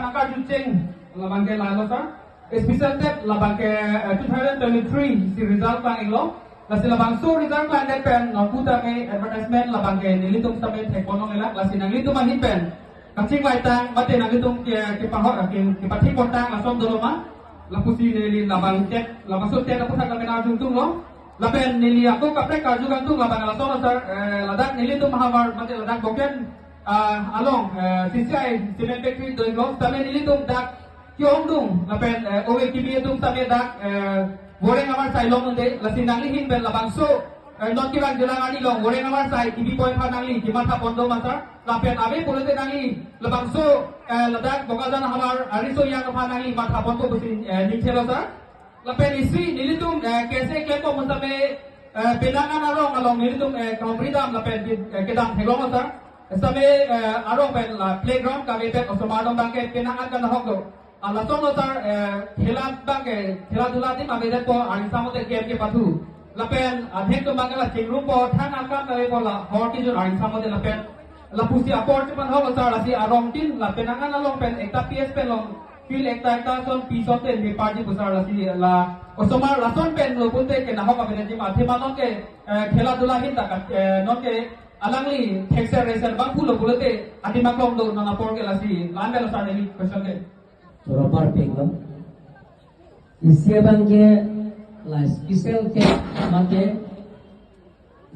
nangka jucheng labang ke lalo sir. Special tet labang ke 2023 si result bang inglo. Lasi labang so result lan det pen nong puta me advertisement labang ke nilitum sa me thek bonong ela lasi nang litum mahin pen. Kacing lai tang mate nang litum ke ke pahot ke ke pathi kontang lasom doloma. Lapusi nili labang tet labang so tet apu thak lamena jung tung lo. Lapen nili aku kaprek kaju gantung labang lasom sir ladak nili tum hawar mate ladak boken along CCI cement factory doing lo tame nili tum dak kyong dung lapen owe kibi tum tame dak goreng amar sai long unde lasi nangli hin ben labang so non kirang jelang ani long goreng amar sai kibi point pha nangli kimatha bondo masar lapen abe polete nangli labang so ladak bokajan hamar ariso yang pha nangli matha bondo busin ningchelo sir. Lapen isi nilitum kese klempo muntame penangan arong along nilitum kaumridam lapen kedam thelong sir. Same arong pen la playground kame pen osomardom bangke penangan kan hok do alason sir খেলা bangke খেলাধুলা দিম আমি po aring samote game ke pathu lapen adhek to bangla chingrum po thang akam kame po la horti jun aring samote lapen la pusi apor chipan hok sir lasi arong tin la penangan along pen ekta PS pen long feel ekta ekta son pisote ne party pusar lasi la osomar lason pen lo bunte ke nahok abene jim athe manon ke খেলাধুলা hin ta non ke alangli thekser reser bang phulo bulete ati maklong do nana por ke lasi lan belo sar neli question ke. Proper peglo Isia bangke la special ke bangke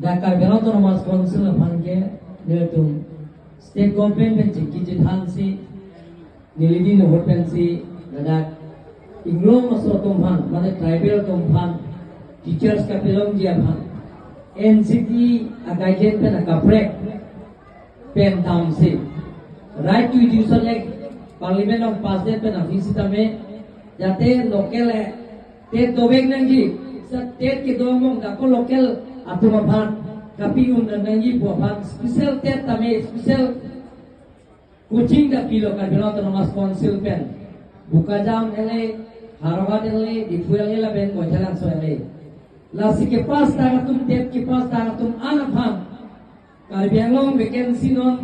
Dhaka Autonomous Council bangke niltum state government pen jiki ji thansi nilidi no pensi dadak inglong maso tumhan mane tribal tumhan teachers ka pelong jia phan NCT agajen pen akaprek pen tamsi right to education act parliament of pass det pen afisi tame যাতে local তে দবেক নাঙ্গি TET ke domong dako local atuma phan kapi undan nangi po phan special tet tame special coaching da pilo Karbi Autonomous Council pen Bukajam ele Harogat ele Diphu ele la pen Moithelang so ele lasi ke pas tangatum tet ke pas tangatum ana phan Karbi Anglong vacancy non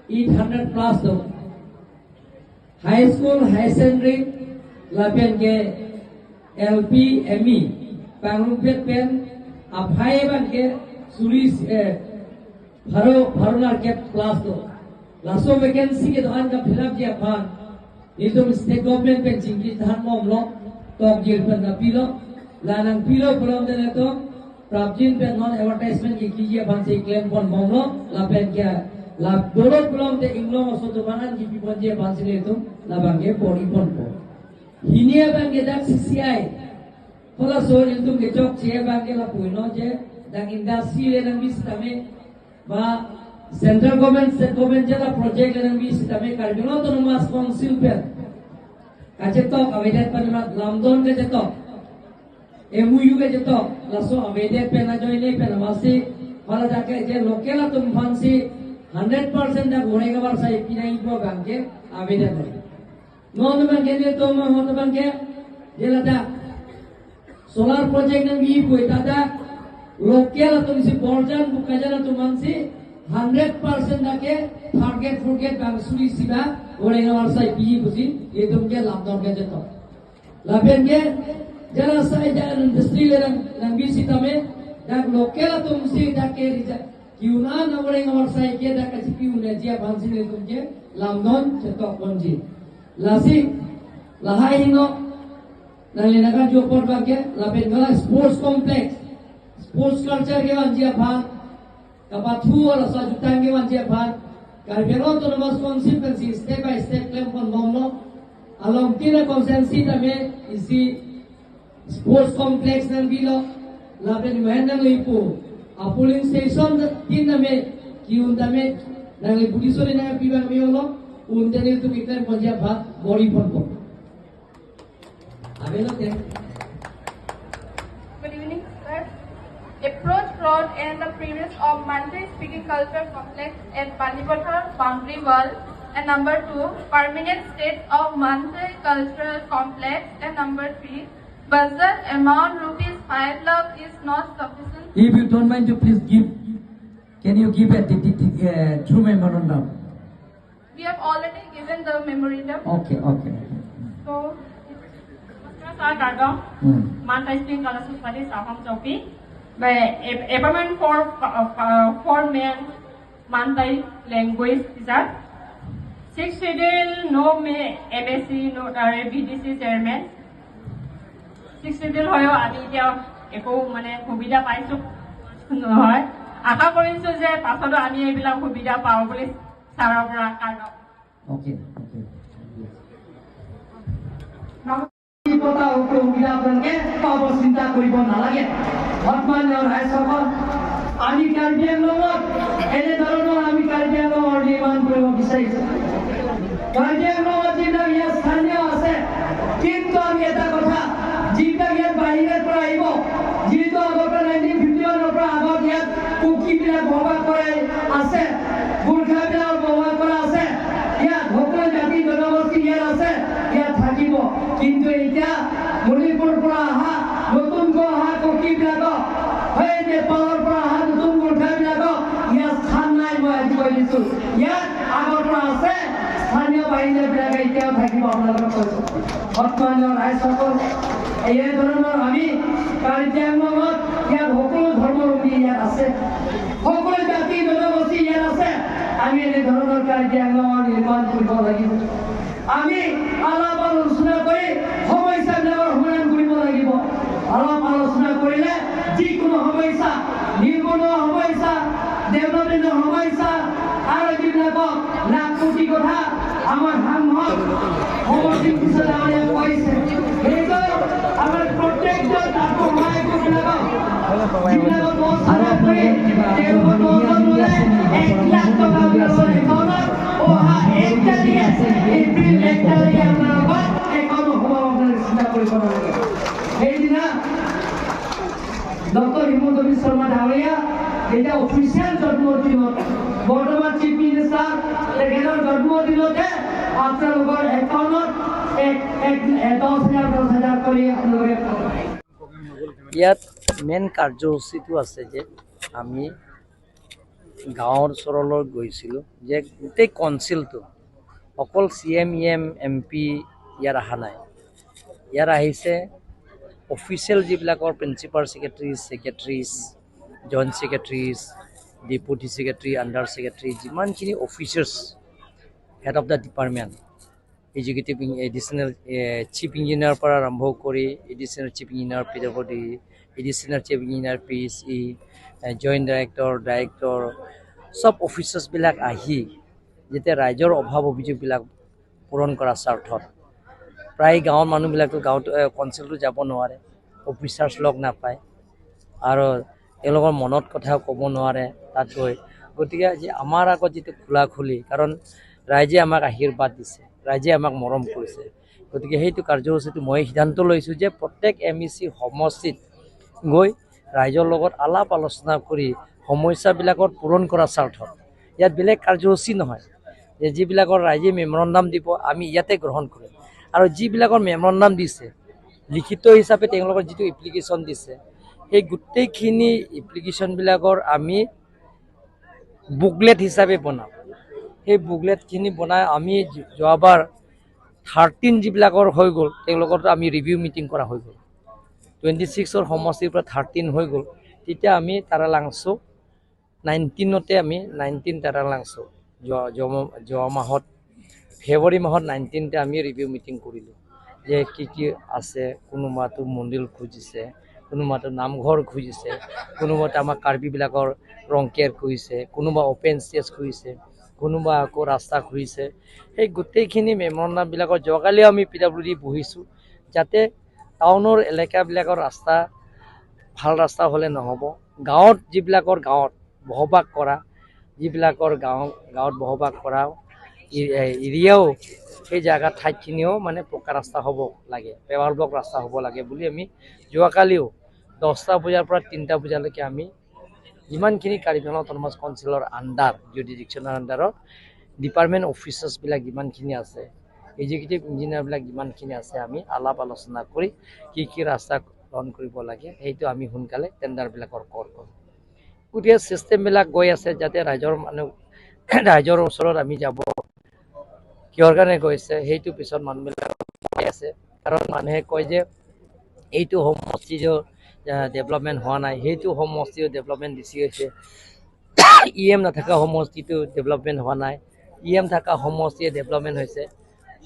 800 plus do high school high secondary lapen ke LP ME Pangrumpet pen afai ban ke suris pharo pharonar ke plus do laso vacancy ke doan ka fill up jia phan nidum state government pen jingki dhan mom lo tok jil pen na pilo lanang pilo pulom dene to prabjin pen non advertisement ki ki jia phan se claim pon mom lo lapen ke la dolo pulom te inglong oso to banan ki pipon jia phan se le to la bangke pori pon po hinia bangke dak CCI Hola so iltum ke chok che bangke la puino je dang industry le nang bis tame ba central government state government jela project le nang bis tame Karbi Autonomous Council pen kache tok awedet pan lamdon ke je tok MOU ke je tok laso awedet pen a join pen masi hola dake je local atum fansi 100% da gore gabar sai pinai po bangke awedet non bangke ne to mo hon bangke jela da solar project nang bi pui tada local atum si borjan bukajan atum mansi 100% dake target forget bang suri siba gore gabar sai pi busi etum ke lamdon ke je tok lapen ke jala sai jalan industri le nang nang bi sitame dak local atum si dake rija kiuna na gore gabar sai ke dak chi piune jia bansi le tum ke lamdon chetok bonji lasi lahai hino nang le naga jopor bangke lapen gala sports complex sports culture ke ban jia phan kapathu ala sa jutang ke ban jia phan Karbi Autonomous Council pen si step by step claim pon momno along tina consensus tame isi sports complex nang bilo lapen mahen nang ipu a polling station tin name kiun tame nang le budisori nang pibang miolo unteni tu iklan ponjia bhat bori pon pon abelo te. Good evening, sir. Approach road and the premise of Mantri Speaking Culture Complex at Panipathar boundary wall. And number two, permanent state of Mantri Cultural Complex. And number three, budget amount ₹5 lakh is not sufficient. If you don't mind to please give, can you give a true memorandum? We have already given the memorandum. Okay. So, Sir Gargaon, Mantai Spring Cultural Society, Saham Chowki. My appointment for men Mantai language teacher. Six schedule, no may MSc, no VDC chairman. Six schedule হয়ও আমি এতিয়া একো মানে সুবিধা পাইছো নহয়। আশা কৰিছো যে পাছতো আমি এইবিলাক সুবিধা পাওঁ বুলি ছাৰৰ পৰা কাৰ্ডক। Okay. সুবিধা আপোনালোকে পাব, চিন্তা কৰিব নালাগে। সন্মানীয় ৰাইজসকল, আমি কাৰ্বি আংলঙত এনেধৰণৰ আমি কাৰ্বি আংলঙৰ নিৰ্মাণ কৰিব বিচাৰিছো। কাৰ্বি আংলঙত যিবিলাক ইয়াত স্থানীয় আছে, কিন্তু আমি এটা কথা, যিবিলাক ইয়াত বাহিৰৰ পৰা আহিব, যিহেতু আগৰ পৰা 1951ৰ পৰা আগত ইয়াত কুকিবিলাক বসবাস কৰাই আছে, গোৰ্খাবিলাক বসবাস কৰা আছে, ইয়াত সকলো জাতি জনগোষ্ঠী ইয়াত আছে, ইয়াত থাকিব। কিন্তু এতিয়া মণিপুৰৰ পৰা অহা, নতুনকৈ অহা কুকিবিলাকক, সেই নেপালৰ পৰা অহা নতুন গোৰ্খাবিলাকক ইয়াত স্থান নাই। মই আজি কৈ দিছো, ইয়াত আগৰ পৰা আছে, স্থানীয় বাসিন্দাবিলাকে এতিয়াও থাকিব, আপোনালোকক কৈছো। সন্মানীয় ৰাইজসকল, এই ধৰণৰ আমি কাৰ্বি আংলঙত ইয়াত সকলো ধৰ্মাৱলম্বী ইয়াত আছে, সকলো জাতি জনগোষ্ঠী ইয়াত আছে। আমি এনেধৰণৰ কাৰ্বি আংলঙৰ নিৰ্মাণ কৰিব লাগিব। আমি আলাপ আলোচনা কৰি সমস্যাবিলাকৰ সমাধান কৰিব লাগিব। আলাপ আলোচনা কৰিলে যিকোনো সমস্যা, নিবনুৱা সমস্যা, ডেভেলপমেণ্টৰ সমস্যা আৰু যিবিলাকক লাখ কোটি কথা আমাৰ সাংসদ সমষ্টিৰ পিছত ডাঙৰীয়া কৈছে, সেইটো আমাৰ প্ৰত্যেকজন আত্মসহায়ক গোটবিলাকক, যিবিলাকক দহ কৰি তেওঁলোকৰ দহজন ল'লে 1 লাখ টকা আপোনালোকৰ একাউণ্টত অহা 1 তাৰিখে, এপ্ৰিল 1 তাৰিখে আপোনালোকৰ একাউণ্টত সোমাব, আপোনালোকে চিন্তা কৰিব নালাগে। সেইদিনা ডক্টৰ হিমন্ত বিশ্ব শৰ্মা ডাঙৰীয়া এতিয়া অফিচিয়েল জন্মদিনত, বৰ্তমান চিফ মিনিষ্টাৰ, তেখেতৰ জন্মদিনতে আপোনালোকৰ একাউণ্টত এক এক 10,000 10,000 কৰি আপোনালোকে পাব। ইয়াত মেইন কাৰ্যসূচীটো আছে যে আমি গাঁৱৰ ওচৰলৈ গৈছিলোঁ যে গোটেই কাউন্সিলটো, অকল C M, E M, M P ইয়াত অহা নাই। ইয়াত আহিছে অফিচিয়েল যিবিলাকৰ principal secretary, secretaries, joint secretaries, deputy secretary, under secretary, যিমানখিনি officers, head of the department, executive additional chief ইঞ্জিনিয়াৰৰ পৰা আৰম্ভ কৰি additional chief engineer PWD, additional chief engineer PHE, joint director, director, চব অফিচাৰ্ছবিলাক আহি যেতিয়া ৰাইজৰ অভাৱ অভিযোগবিলাক পূৰণ কৰাৰ স্বাৰ্থত, প্ৰায় গাঁৱৰ মানুহবিলাকতো গাঁৱত কাউন্সিলটো যাব নোৱাৰে, অফিচাৰ্ছ লগ নাপায় আৰু তেওঁলোকৰ মনত কথা ক'ব নোৱাৰে তাত গৈ। গতিকে আজি আমাৰ আগত যিটো খোলা খুলি, কাৰণ ৰাইজে আমাক আশীৰ্বাদ দিছে, ৰাইজে আমাক মৰম কৰিছে, গতিকে সেইটো কাৰ্যসূচীটো মই সিদ্ধান্ত লৈছোঁ যে প্ৰত্যেক এমইচি সমষ্টিত গৈ ৰাইজৰ লগত আলাপ আলোচনা কৰি সমস্যাবিলাকৰ পূৰণ কৰাৰ স্বাৰ্থত। ইয়াত বেলেগ কাৰ্যসূচী নহয় যে যিবিলাকৰ ৰাইজে মেমৰেণ্ডাম দিব, আমি ইয়াতে গ্ৰহণ কৰিম আৰু যিবিলাকৰ মেমৰেণ্ডাম দিছে লিখিত হিচাপে, তেওঁলোকৰ যিটো এপ্লিকেশ্যন দিছে, সেই গোটেইখিনি এপ্লিকেশ্যনবিলাকৰ আমি বুকলেট হিচাপে বনাম। সেই বুকলেটখিনি বনাই আমি যোৱাবাৰ 13 যিবিলাকৰ হৈ গ'ল, তেওঁলোকৰতো আমি ৰিভিউ মিটিং কৰা হৈ গ'ল। 26ৰ সমষ্টিৰ পৰা 13 হৈ গ'ল। তেতিয়া আমি তাৰালাংচো 19তে, আমি 19 তাৰালাংচো যোৱা যোৱা যোৱা মাহত, ফেব্ৰুৱাৰী মাহত 19তে আমি ৰিভিউ মিটিং কৰিলোঁ যে কি কি আছে। কোনোবাটো মন্দিৰ খুজিছে, কোনোবাটো নামঘৰ খুজিছে, কোনোবাটো আমাৰ কাৰ্বিবিলাকৰ ৰংকেৰ খুজিছে, কোনোবা অ'পেন ষ্টেজ খুজিছে, কোনোবা আকৌ ৰাস্তা খুজিছে। সেই গোটেইখিনি মেমৰেণ্ডামবিলাকৰ যোৱাকালিও আমি পিডাব্লিউ ডি বহিছোঁ, যাতে টাউনৰ এলেকাবিলাকৰ ৰাস্তা, ভাল ৰাস্তা হ'লে নহ'ব, গাঁৱত যিবিলাকৰ গাঁৱত বসবাস কৰা, যিবিলাকৰ গাঁৱত বসবাস কৰা এৰিয়াও, সেই জেগা ঠাইখিনিও মানে পকা ৰাস্তা হ'ব লাগে, পেভাৰ ব্লক ৰাস্তা হ'ব লাগে বুলি আমি যোৱাকালিও 10টা বজাৰ পৰা 3টা বজালৈকে আমি যিমানখিনি কাৰ্বি আংলং অট'নমাছ কাউন্সিলৰ আণ্ডাৰ জুৰিডিকশ্যনৰ আণ্ডাৰত ডিপাৰ্টমেণ্ট অফিচাৰ্ছবিলাক যিমানখিনি আছে, এক্সিকিউটিভ ইঞ্জিনিয়াৰবিলাক যিমানখিনি আছে, আমি আলাপ আলোচনা কৰি কি কি ৰাস্তা গ্ৰহণ কৰিব লাগে, সেইটো আমি সোনকালে টেণ্ডাৰবিলাকৰ কল কৰোঁ। গতিকে ছিষ্টেমবিলাক গৈ আছে, যাতে ৰাইজৰ মানুহ, ৰাইজৰ ওচৰত আমি যাব কিহৰ কাৰণে গৈছে সেইটো পিছত মানুহবিলাক আছে। কাৰণ মানুহে কয় যে এইটো সমষ্টিৰ ডেভেলপমেণ্ট হোৱা নাই, সেইটো সমষ্টিৰ ডেভেলপমেণ্ট বেছি হৈছে, ই এম নথকা সমষ্টিটো ডেভেলপমেণ্ট হোৱা নাই, ই এম থকা সমষ্টিয়ে ডেভেলপমেণ্ট হৈছে।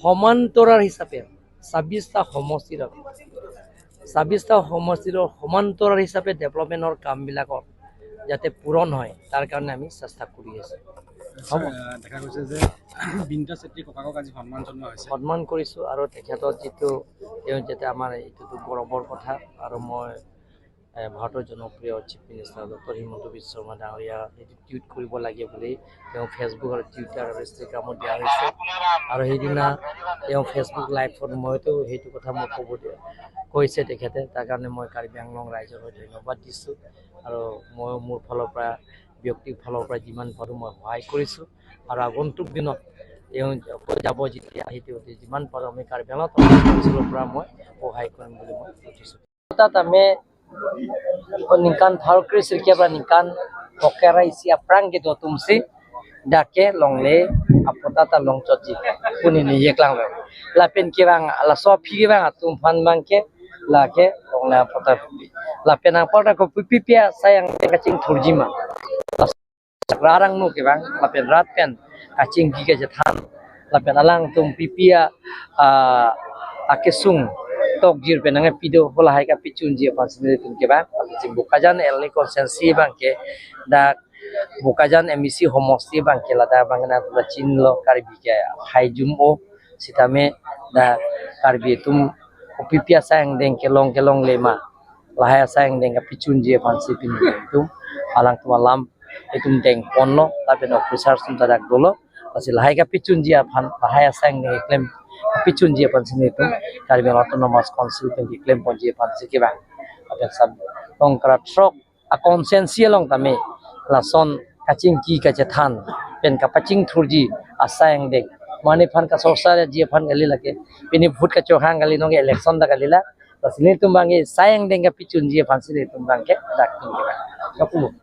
সমান্তৰাল হিচাপে 26টা সমষ্টিৰ 26টা সমষ্টিৰ সমান্তৰাল হিচাপে ডেভেলপমেণ্টৰ কামবিলাকৰ যাতে পূৰণ হয় তাৰ কাৰণে আমি চেষ্টা কৰি আছোঁ। হ'ব, দেখা গৈছে যে বিনিতা চেত্ৰী ককাকক আজি সন্মান জনোৱা হৈছে। সন্মান কৰিছোঁ আৰু তেখেতৰ যিটো তেওঁ যাতে আমাৰ এইটোতো গৌৰৱৰ কথা। আৰু মই ভাৰতৰ জনপ্ৰিয় chief minister doctor Himanta Biswa Sarma ডাঙৰীয়া সেইটো টুইট কৰিব লাগে বুলি তেওঁ ফেচবুক আৰু টুইটাৰ আৰু ইনষ্টাগ্ৰামত দিয়া হৈছে। আৰু সেইদিনা তেওঁ ফেচবুক লাইভত মইতো সেইটো কথা মই ক'ব কৈছে তেখেতে, তাৰ কাৰণে মই কাৰ্বি আংলং ৰাইজৰ হৈ ধন্যবাদ দিছোঁ। আৰু ময়ো মোৰ ফালৰ পৰা ব্যক্তিৰ ফালৰ পৰা যিমান পাৰোঁ মই সহায় কৰিছোঁ। আৰু আগন্তুক দিনত তেওঁ যাব যেতিয়া সেইটো যিমান পাৰোঁ আমি কাৰ্বি আংলং অঞ্চলৰ পৰা মই সহায় কৰিম বুলি মই উঠিছোঁ। তাত আমি ningkan thar kri sirkia ba ningkan pokera isi aprang ke tumsi dake longle apota ta long choji kuni ni yeklang lo la pen ke bang la so phi ke bang atum phan bang ke la ke longle apota la pen ang porta ko pi pia sayang ka ching thurjima rarang nu ke bang la pen rat pen ka ching ki ke than la pen alang tum pi pia a akesung tok jir penangnya pido hola hai ka pichun ji pan sini tum ke ba jing bukajan elni konsensi bang ke da bukajan MEC homosti bang ke la da bang na la chin lo karbi ke haijum o sitame da karbi tum opipia sang deng ke long lema lahaya sang deng ka pichun ji pan si pin tum alang tum lam itum deng ponno ta pen officer sum ta dak dolo pasi lahai ka pichun ji phan lahaya sang deng claim pichun ji pan sini tum Karbi Autonomous Council pen claim pon ji pan si ke ba apen sab tong kra trok a konsensi long tame la son kaching ki ka che than pen ka paching thurji asayang dek mane phan ka sorsa ji phan gali lake pini bhut ka chohang gali nong election da gali la sini tum bange sayang deng ka pichun ji phan sini tum bang ke dak tum ke ba kapu.